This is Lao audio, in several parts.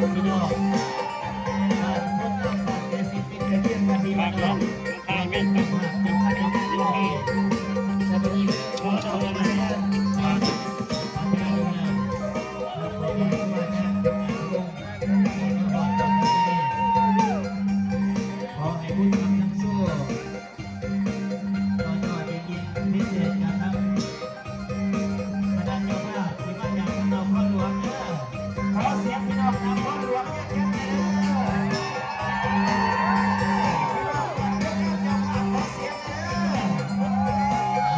ພີ່ນ້ອງ ບ້ານໂພນງາມ ບ້ານເຈສິດ ເປັນກະເທຍງ ບ້ານດີບ້ານນອກ ບ້ານເປັນເຈົ້າພາບ ເຈົ້າຄະນະງານເລີຍ ສະບາຍດີເດີ ຂໍເອົາເດີ ຂໍໃຫ້ບຸນຄຳນຳໂຊກ ຕໍ່ໆ ເຢັນໆ ພິເສດຈາກທາງ ຄະນະເຈົ້າພາບທີ່ມາຈາກນະຄອນຫຼວງເດີ ຂໍສຽງພີ່ນ້ອງນະຄອນຫຼວງຈັກເທື່ອແດ່ເດີ ພີ່ນ້ອງຈາກເຈົ້າພາບຂໍສຽງແດ່ເດີ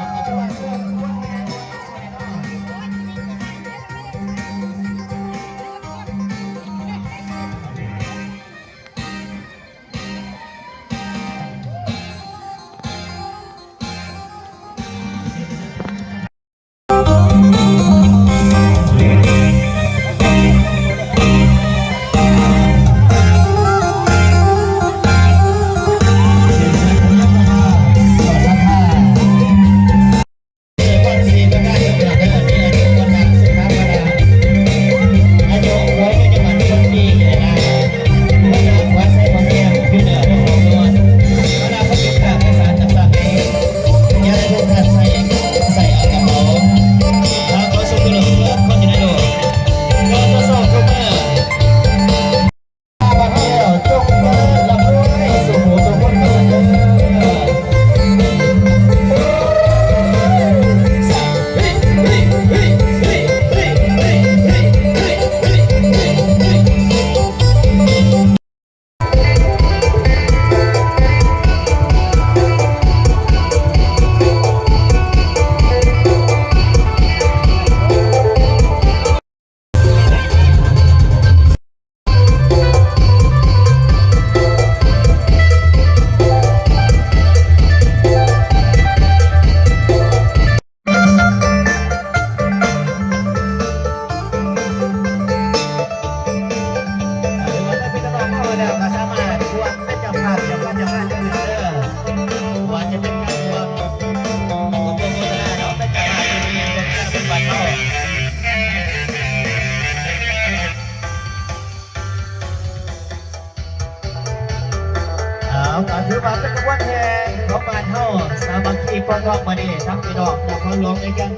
ແຂກຂອງບ້ານເຮົາ ສາມັກຄີປອງດອງມານີ້ ທັງພີ່ນ້ອງນະຄອນຫຼວງວຽງຈັນ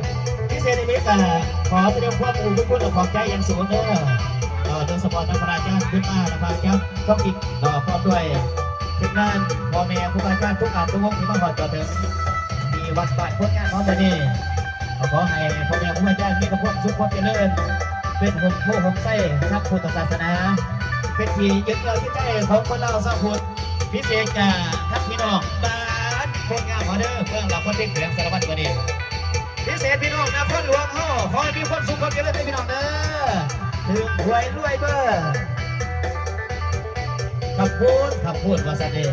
ພິເສດອີ່ຫຼີກະ ຂໍສະແດງຄວາມຂອບຄຸນ ແລະ ຂອບໃຈຢ່າງສູງເດີ ເອີ ໂດຍສະເພາະນຳພະອາຈານບຸນມາ ນຳພະອາຈານທອງຈິດ ເນາະ ພ້ອມດ້ວຍທີມງານ ພໍ່ແມ່ຄູບາອາຈານທຸກທ່ານທຸກອົງທີ່ມາຮອດຈອດເຖິງທີ່ວັດບ້ານໂພນງາມເຮົາມື້ນີ້ ກໍຂໍໃຫ້ພໍ່ແມ່ຄູບາອາຈານມີແຕ່ຄວາມສຸກຄວາມຈະເລີນ ເປັນຮົ່ມໂພຮົ່ມໄຊທາງພຸດທະສາສະໜາ ເປັນທີ່ຍຶດເໜືອຈິດໃຈຂອງຄົນລາວຊາວພຸດ ພິເສດຈາກທັງພີ່ນ້ອງບ້ານໂພນງາມເຮົາເດີ ເມືອງລາວຄອນເທັງ ແຂວງສາລະວັນມື້ນີ້ ພິເສດພີ່ນ້ອງນະຄອນຫຼວງເຮົາ ຂໍໃຫ້ມີຄວາມສຸກຄວາມຈະເລີນເດີພີ່ນ້ອງເດີ ຖືກຫວຍລວຍເບີ ຂອບຄຸນ ຂອບຄຸນ ວ່າຊັ້ນເດ.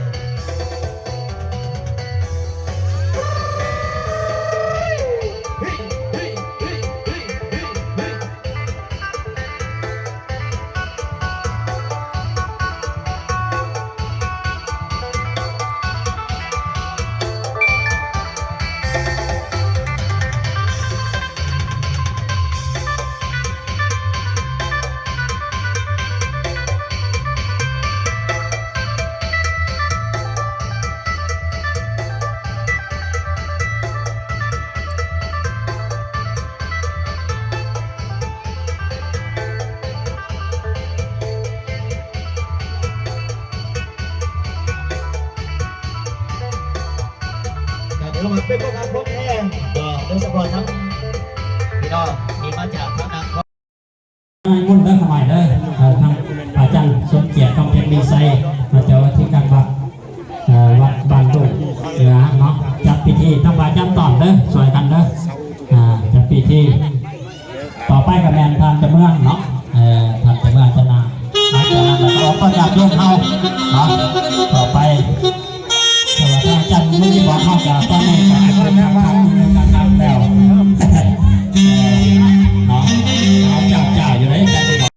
ກໍຖືວ່າເປັນພວກງານພົບແຮງ ກໍໂດຍສະເພາະທັງພີ່ນ້ອງທີ່ມາຈາກທາງນະຄອນ ງຸ່ນເດີ ຂະໝາຍເດີ ເອີ ທາງພະອາຈານສົມກຽດ ຄຳເພັນມີໄຊ ເຈົ້າໜ້າທີ່ການວັດ ເອີ ວັດບ້ານດົງເໜືອເນາະ ຈັດພິທີ ທາງພະອາຈານຕ້ອມເດີ ຊ່ວຍກັນເດີ ອ່າ ຈັດພິທີ ຕໍ່ໄປກໍແມ່ນທ່ານເຈົ້າເມືອງເນາະ ເອີ ທ່ານເຈົ້າເມືອງຈະນາ ຫຼັງຈາກນັ້ນແລ້ວກໍອອກມາຈາກໂຍມເຮົາເນາະ ຕໍ່ໄປ ເພາະວ່າພະອາຈານມື້ນີ້ບອກເຮົາກໍຕອນນີ້ກໍຄືຄັກໆແລ້ວ ເອີ ເນາະ ເຈົ້າໆຢູ່ໃນ ເ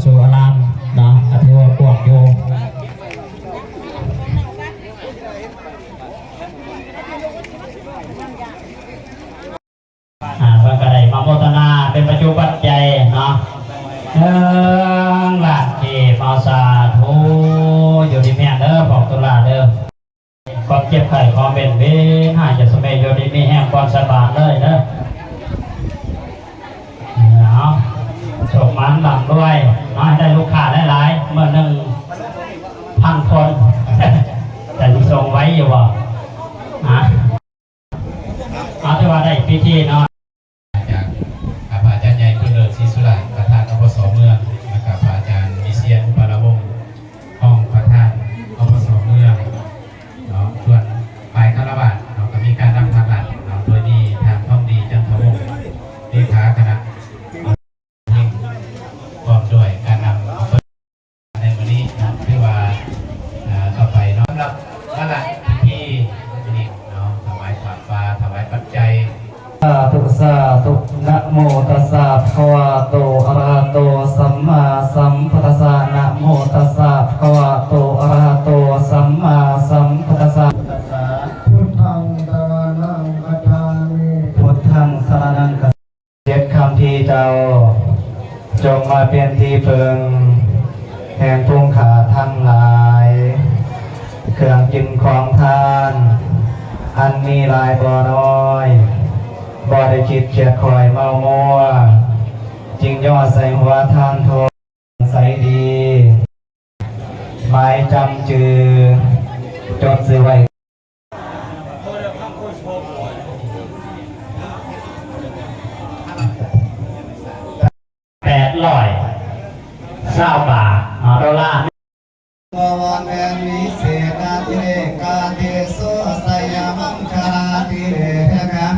ຢູ່ອາລາມເນາະ ກໍຖືວ່າກວ້າງຢູ່. ອ່າ ເພິ່ນກໍໄດ້ມາໂມທະນາເປັນປັດຈຸປັດໄຈເນາະ ໜຶ່ງລ້ານກີບເນາະ ສາທຸ ຢູ່ດີມີແຮງເດີ ພວກຕຸລາເດີ ຄວາມເຈັບໄຂ້ຄວາມເປັນເວນຫາຍຈາກສະເມ ຢູ່ດີມີແຮງ ຄວາມສະບາຍເລີຍເດີ ເອົາ ໂຊກໝານລ່ຳລວຍເນາະ ໃຫ້ໄດ້ລູກຄ້າຫຼາຍໆ ມື້ໜຶ່ງພັນຄົນ ແຕ່ຊິສົ່ງໄຫວຢູ່ບໍ່ ຮະ? ເອົາ ຖືວ່າໄດ້ພິທີເນາະ ຈາກ ອ່າ ພະອາຈານໃຫຍ່ບຸນເລີດ ສີສຸລາດ ປະທານ ອພສ ເມືອງ ແລ້ວກໍພະອາຈານວິຊຽນ ອຸປາລະວົງ ຮອງປະທານ ອພສ ເມືອງເນາະ ສ່ວນຝ່າຍຄາລະວາດເນາະ ກໍມີການນຳພາກລັດເນາະ ໂດຍມີທ່ານ ທອງດີ ຈັນທະວົງ ເລຂາຄະນະ ພ້ອມດ້ວຍການນຳ ໃນມື້ນີ້ເນາະ ຖືວ່າ ເອີ ຕໍ່ໄປເນາະ ສຳລັບວາລະພິທີນີ້ເນາະ ຖວາຍຜ້າປ່າ ຖວາຍປັດໄຈ ສາທຸ ສາທຸ ນະໂມຕັດສະ ພະຄະວະໂຕ ອະລະຫະໂຕ ສຳມາສຳພຸດທັດສະ ນະໂມຕັດສະ ພະຄະວະໂຕ ອະລະຫະໂຕ ສຳມາສຳພຸດທັດສະ ພຸດທັງສະຣະນັງຄັດສາມິ ພຸດທັງສະຣະນັງຄັດສາມິ ເຈັດຄຳພີເຈົ້າ ຈົ່ງມາເປັນທີ່ເພິ່ງແຫ່ງຝູງຂ້າທັງຫຼາຍ ເຄື່ອງກິນຂອງທານ ອັນມີຫຼາຍບໍ່ນ້ອຍ ບໍ່ໄດ້ຄິດຄຽດຄ້ອຍເມົາມົວ ຈຶ່ງຍໍໃສ່ຫົວທານທອງ ໃສດີ ໝາຍຈຳຈື່ ຈົດຊື່ໄວ້ ແປດຮ້ອຍຊາວບາດເນາະ ໂດລາ. ບໍວອນແມ່ນວິເສດອະທິເລກາເຕໂຊໄຊຍະມັງຄະລາທິເລກະ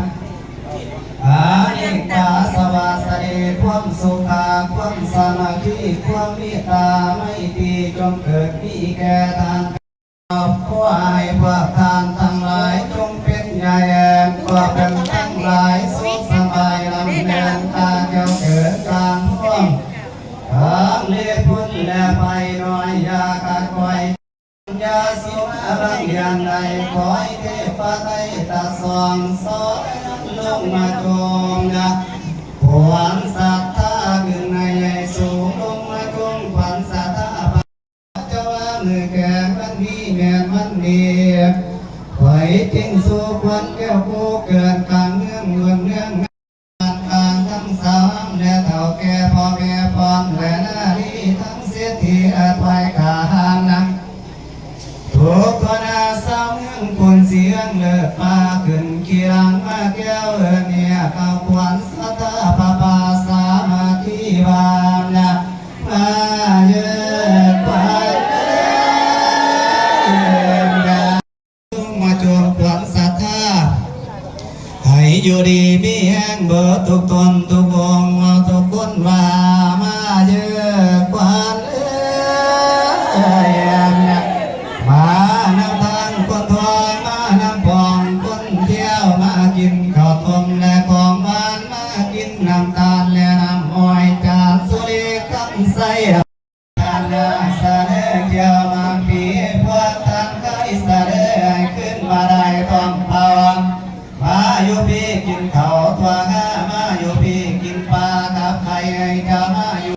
ອານິກາສະວາສະດີ ຄວາມສຸຂາ ຄວາມສາມັກຄີ ຄວາມເມດຕາໄມຕີ ຈົ່ງເກີດມີແກ່ທ່ານ ຄອບຄົວ ໃຫ້ພວກທ່ານທັງຫຼາຍ ຈົ່ງເປັນໃຫຍ່ແອງ ພວກເພິ່ນທັງຫຼາຍ ສຸກສະບາຍ ລ່ຳແລ່ນ ການເຈົ້າເກີດການຮ່ວມ ທັງເລພຸນແລໄພນ້ອຍ ຢ່າກະກອຍ ຍາສີມາບາງຢ່າງໃດ ຂໍໃຫ້ເທບພະໄຕຕະສອງ ສອນລົງມາຈົ່ມນະ ຂວັນສັດທາຂຶ້ນໃຫ້ໃຫຍ່ສູງ ລົງມາຈົ່ມຂວັນສັດທາ ພະເຈົ້າວ່າມື້ແກ່ວັນດີແມ່ນວັນດີ ໄຟຈິງສູ່ຄວັນແກ້ວຄູ່ເກີດກາງເມືອງ ເມືອງ ເມືອງ ການການທັງສາວແລະເຖົ້າແກ່ ພໍ່ແມ່ພ້ອມແລະນາລີ ທັງເສດຖີອາໄພການນຳ ທຸກຄົນອາສາເມືອງພຸ້ນສຽງເລີດຟ້າຂຶ້ນ ຂີ່ຫຼັງມາແກ້ວເອີ້ນເຮຍ ເຂົ້າຄວັນສັດທາ ພະປ່າສາມັກຄີ ບ້ານນາ ມາເຢີກວັນເອີຍ ມາຈົ່ມຂວັນສັດທາ ໃຫ້ຢູ່ດີມີແຮງເບິດທຸກຕົນທຸກອົງ ທຸກຄົນວ່າມາເຢີກວັນເອີຍ ມານຳທາງຄົນທອງ ມານຳປອງຄົນທ່ຽວ ມາກິນເຂົ້າຕົ້ມແລະຂອງຫວານ ມາກິນນ້ຳຕານແລະນ້ຳອ້ອຍ ຈາກສຸຣີຄຳໄຊ ທ່ານນາສະເໜີກ່ຽວມາປີ ພວກທ່ານໄຄສະເໜີໃຫ້ຄືນມາໄດ້ທ້ອງເປົ່າ ມາຢູ່ພີ້ກິນເຂົ້າຕົວງາ ມາຢູ່ພີ້ກິນປາກັບໄຂ່ ໃຫ້ເຈົ້າມາຢູ່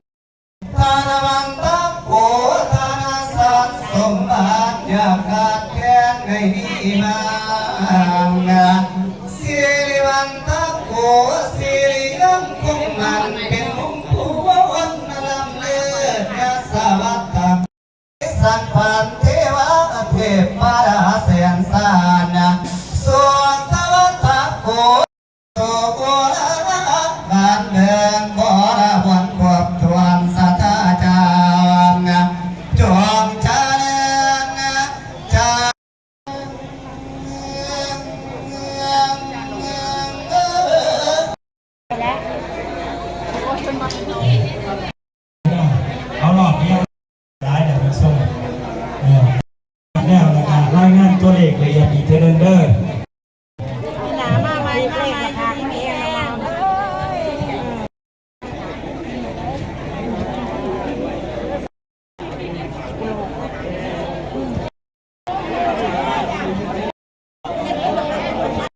ທານະວັນຕະໂກ ທານະສານສົມບັດ ຢ່າຂາດແຄນໃຫ້ມີມາ ສິລິວັນຕະໂກ ສິລິຍັງຄົງໝັ້ນເປັນວົງຜູ້ວົນລຳເລີດ ຍະສະຫວັດຕະ ສັງພັນເທ